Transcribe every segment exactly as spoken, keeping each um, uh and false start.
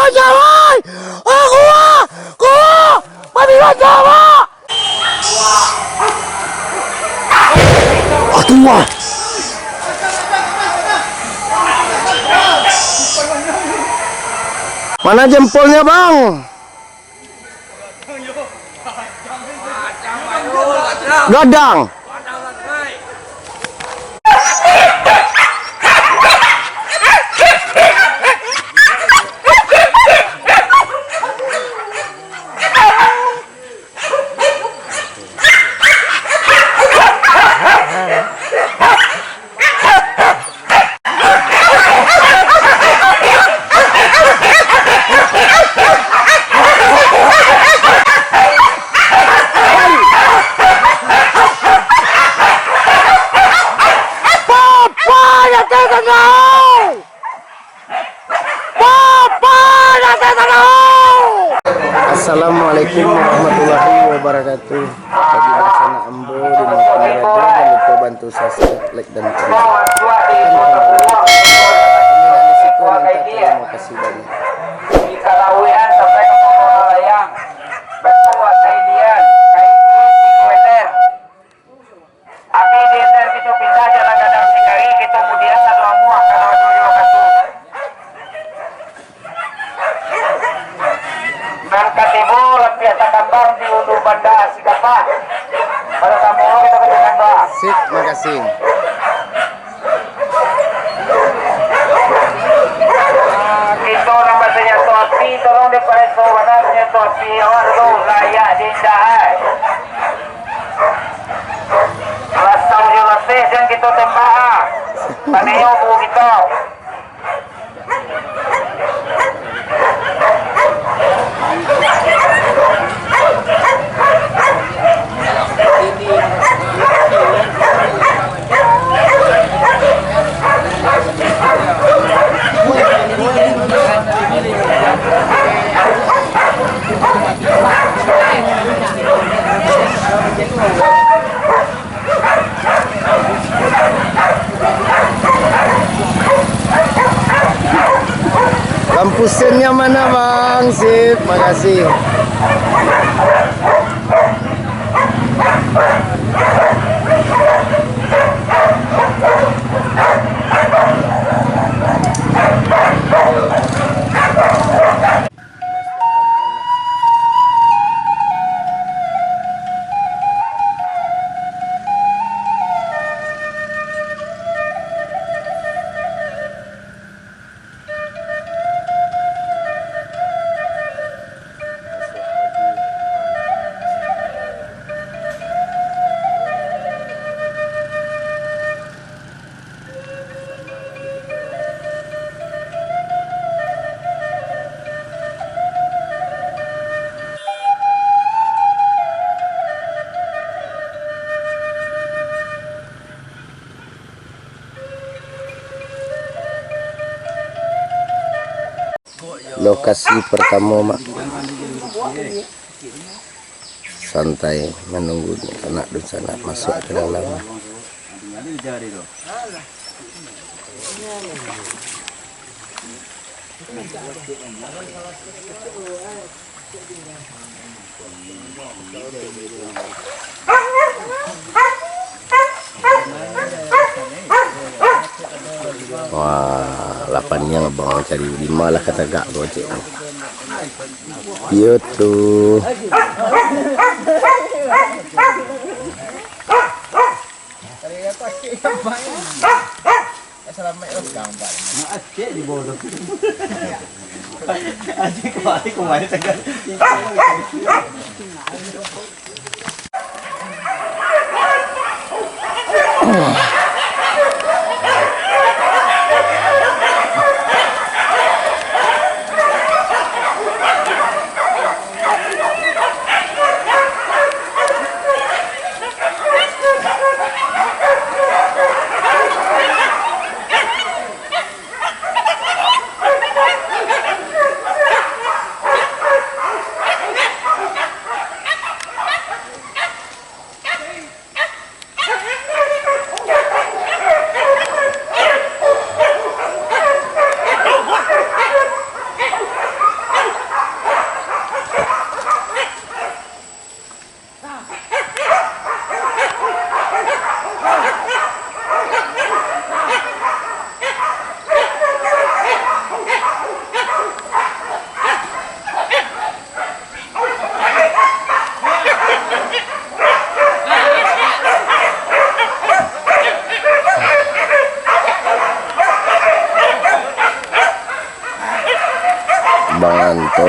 Jawai! Ah, kuah! Kuah! Mati gajah, Pak! Aduh, wah! Mana jempolnya, Bang? Gadang. Papa, ya te tangau! Papa, ya te tangau! Assalamualaikum warahmatullahi wabarakatuh. Bagi dunsanak ambo di manapun berada, jangan lupa bantu subscribe, like, dan komen. Kami dari siko minta terima kasih banyak. Di Kalawean sampai ka Muaro Layang, batua kain lian, kain lian di Kuenter. Abih di Enter kito pindah jalan gadang sikari, kito mudian sado amuah, kalau ado di lokasi. Nan katibo, lampiak takambang di Ulu Banda Sikapah. Pada sambung kito ka Jalan Ba. Sip, makasih. Ah, kito nan basanyato api, tolong dipareso bana sanyato api awak dulu, layak diindak ai. Lasau jo laseh jan kito tembak ah. Tanyo bu kito. Lampu sennya mana, Bang? Sip, makasih. Lokasi pertamo, Mak. Santai manunggu sanak dunsanak masuak ka dalam. Wah, lah paniang abang mancari, di ma lah ka tagak tu, cek. Iyo tu. Nak acek di bawah tu. Acek kembali, kembali tengah. Oh.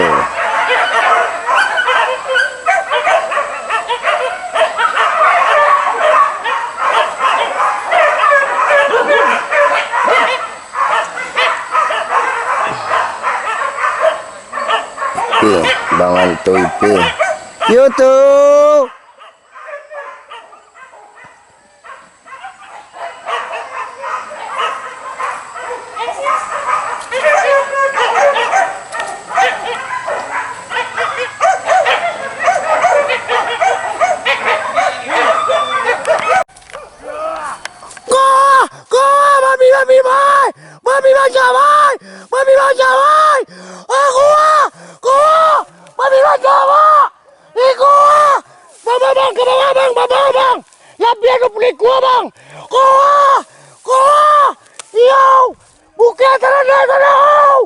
Pi, Bang Anto Ipe. Yo tu. Ko, ko, babi, babi, bai! Babi banyak, bai! Babi banyak, bai! Ah, ko, ko, babi banyak, bai! Iko, ah! Bang, bang, bang, ka bawah, bang, bang, bang, bang! Labiah duo puluah ikua, bang! Ko, ah! Ko, ah! Iyo! Bukak taranak, taranak!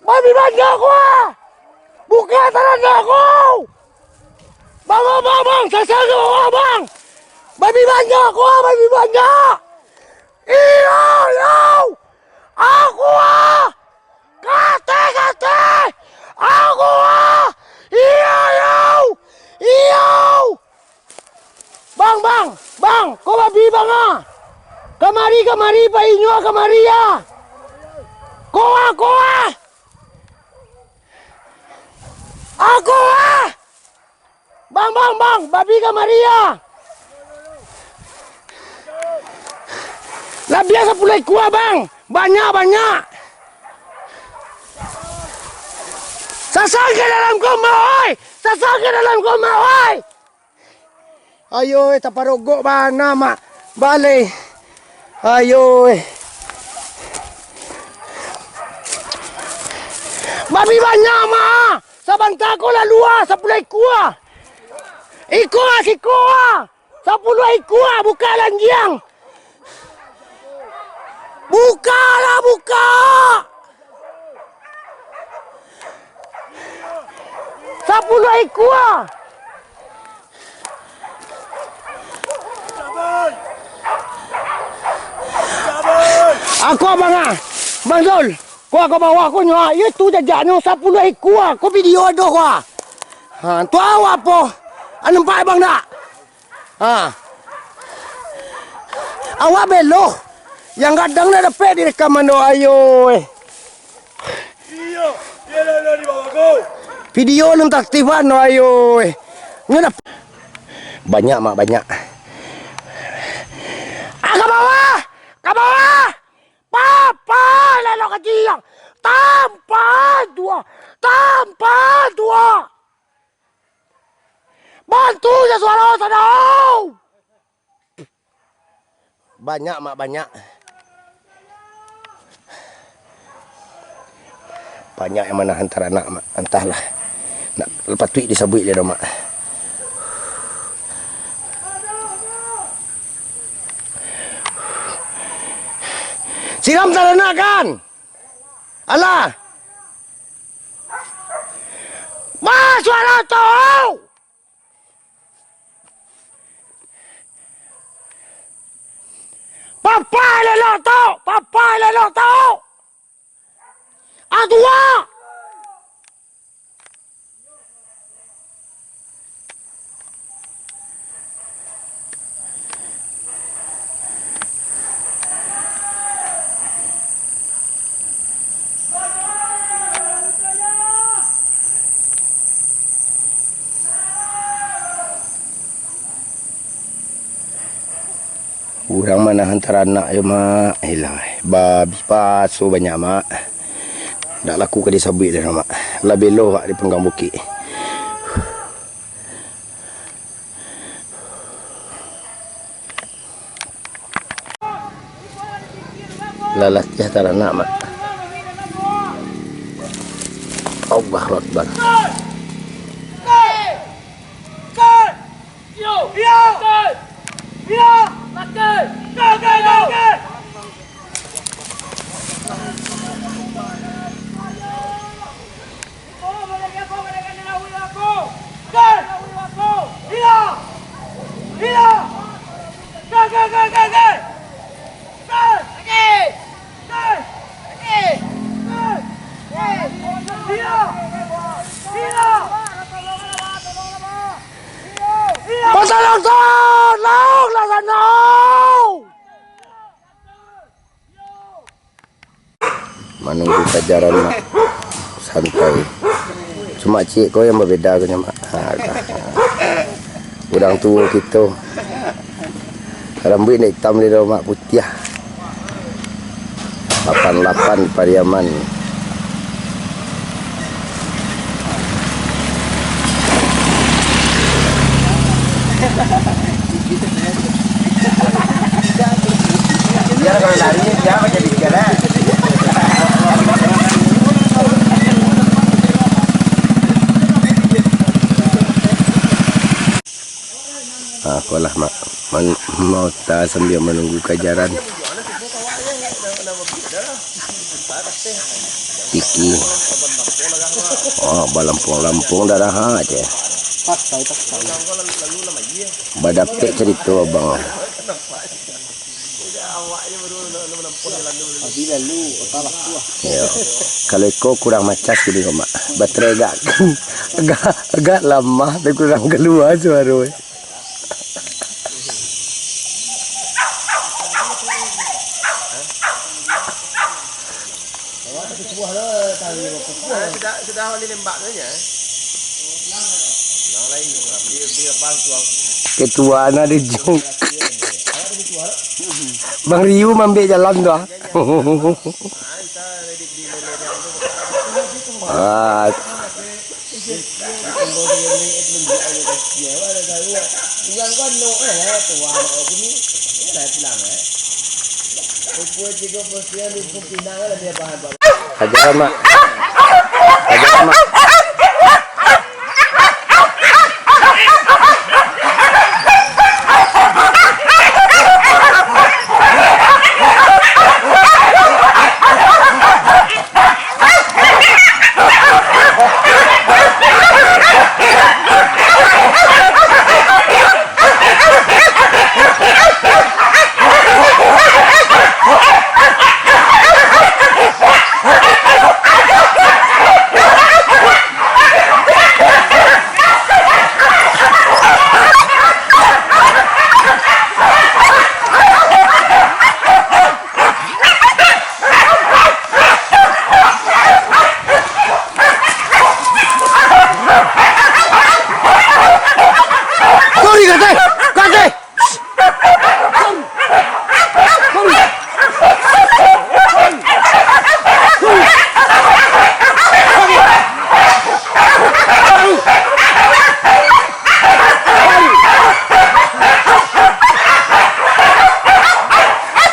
Babi banyak, ko, ah! Bukak taranak, ko! Bang, bang, bang, bang! Sasar ka bawah, bang! Babi banyak, ko, ah! Babi banyak! Iyo, iyo! Aku, ah! Kate, kate! Aku, ah! Iyo, iyo! Iyo! Bang, bang! Bang! Ko babi, bang, ah! Kamari, kamari, painyo kamari, ah! Ko, ah! Ko, ah! Aku, ah! Bang, bang, bang, babi kamari, ah! Labiah sapuluah ikua, bang! Banyak, banyak! Sasar ka dalam koma, oi! Sasar ka dalam koma, oi! Ayo, eh, taparogok bana, Mak. Baleh. Ayo, eh. Babi banyak, Mak. Sabanta ko lalu, ah, sapuluah ikua. Iko, ah, siko, ah. Sapuluah ikua, bukak lanjiang. Bukaklah, bukak. Sapuluah ikua. Aku abang ah. Bang Zul, ko ka bawah ko nyo, iyo tu jajaknyo sapuluah ikua, ko video ado ko. Ha, tu awak apo? Nampak abang dak? Ha. Awak belo. Yang gadang dak dapek direkam mano ayo, eh. Video alun aktif mano ayo, eh. Nyo dak banyak, Mak, banyak. Ah, ka bawah! Ka bawah! Papai lelok kaciang! Tampan tuo! Tampan tuo! Bantu jo suaro sadau! Banyak, Mak, banyak. Banyak yang manahan taranak, Mak. Antahlah. Ndak patuik disabuik dek Mak. Siram taranak, kan? Alah. Masuak tu! Papai lelok tu! Papai lelok tu! Aduah! Urang manahan taranak yo, Mak. Ilah, babi paso banyak, Mak. Ndak laku ka disabuik doh, Mak. Lah belo awak di panggang bukik. Lah latiah taranak, Mak. Allahu Akbar. Manunggu kajaran, Mak. Santai. Cuma ciek ko yang babeda ko nyo, Mak. Ha, dah. Urang tuo kito. Rambuik ndak itam di Mak, putiah. Lapan lapan Pariaman. Ah, apolah, Mak. Man-, mauta sambia manunggu kajaran. Iki. Oh, balampuang-lampuang darah aja. Badapek carito abang. Yo. Kalau iko kurang macas gini kok, Mak. Baterai agak, agak, agak lamah, tapi kurang kalua suaro. Sudah, sudah wali nembak tu aja. Yang lain, dia, dia bang tuang. Ketua na di Jung. Bang Riu mambek jalan tu, ah. Ah. Ajaran, Mak. Ajaran, Mak. Sorry, Kak Teh! Kak Teh!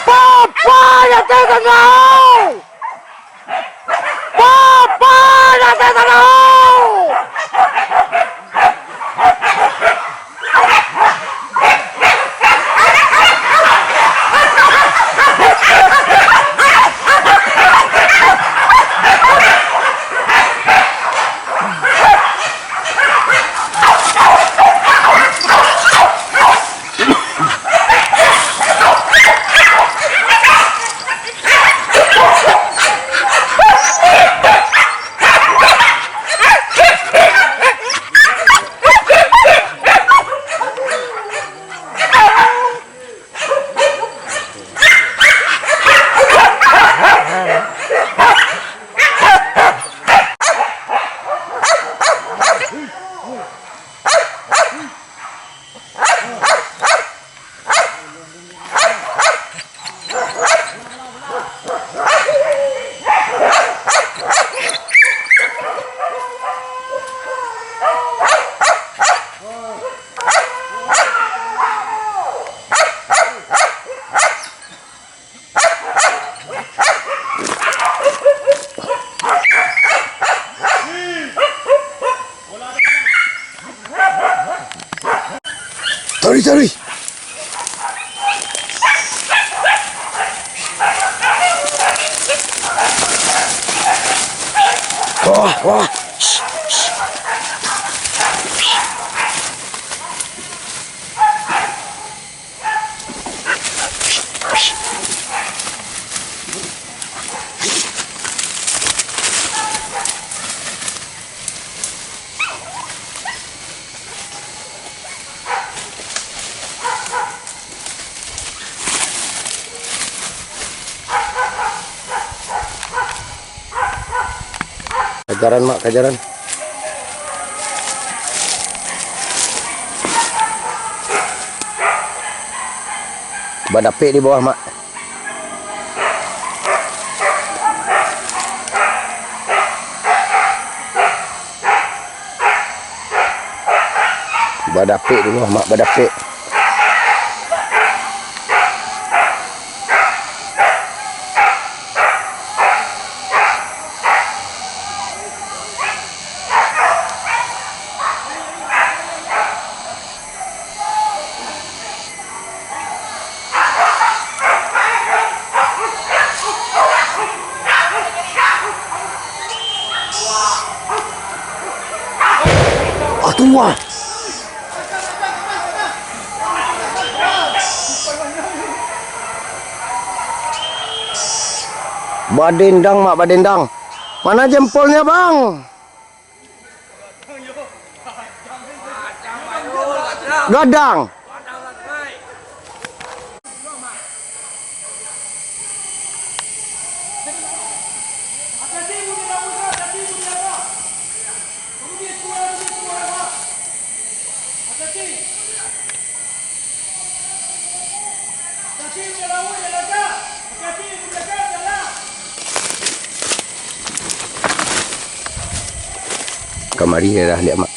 Papa, ya te tenang! Papa, ya te tenang! Taruih, taruih. Wah, wah. Kajaran, Mak, kajaran. Badapek di bawah, Mak. Badapek dulu, Mak, badapek. Atuah. Badendang, Mak, badendang. Mana jempolnya, Bang? Gadang. Kamari daerah liak, Mak.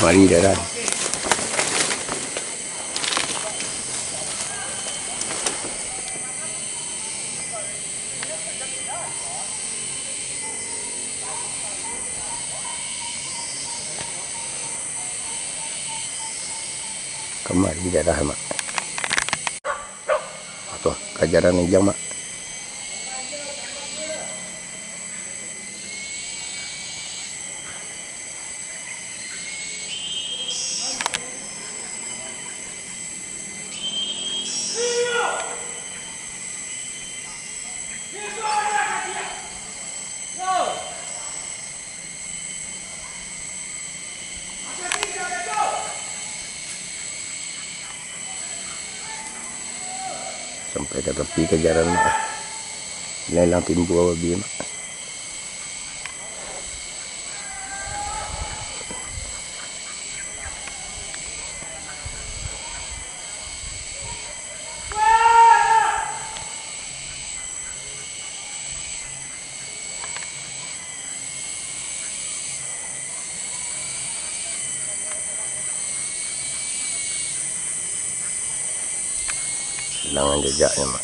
Mari, daerah. Kamari daerah, Mak. Atuah, kajaran ijang, Mak. Sampai ka tapi kajaran, Mak. Lelang timbua babi, Mak. Hilangan jejaknyo, Mak.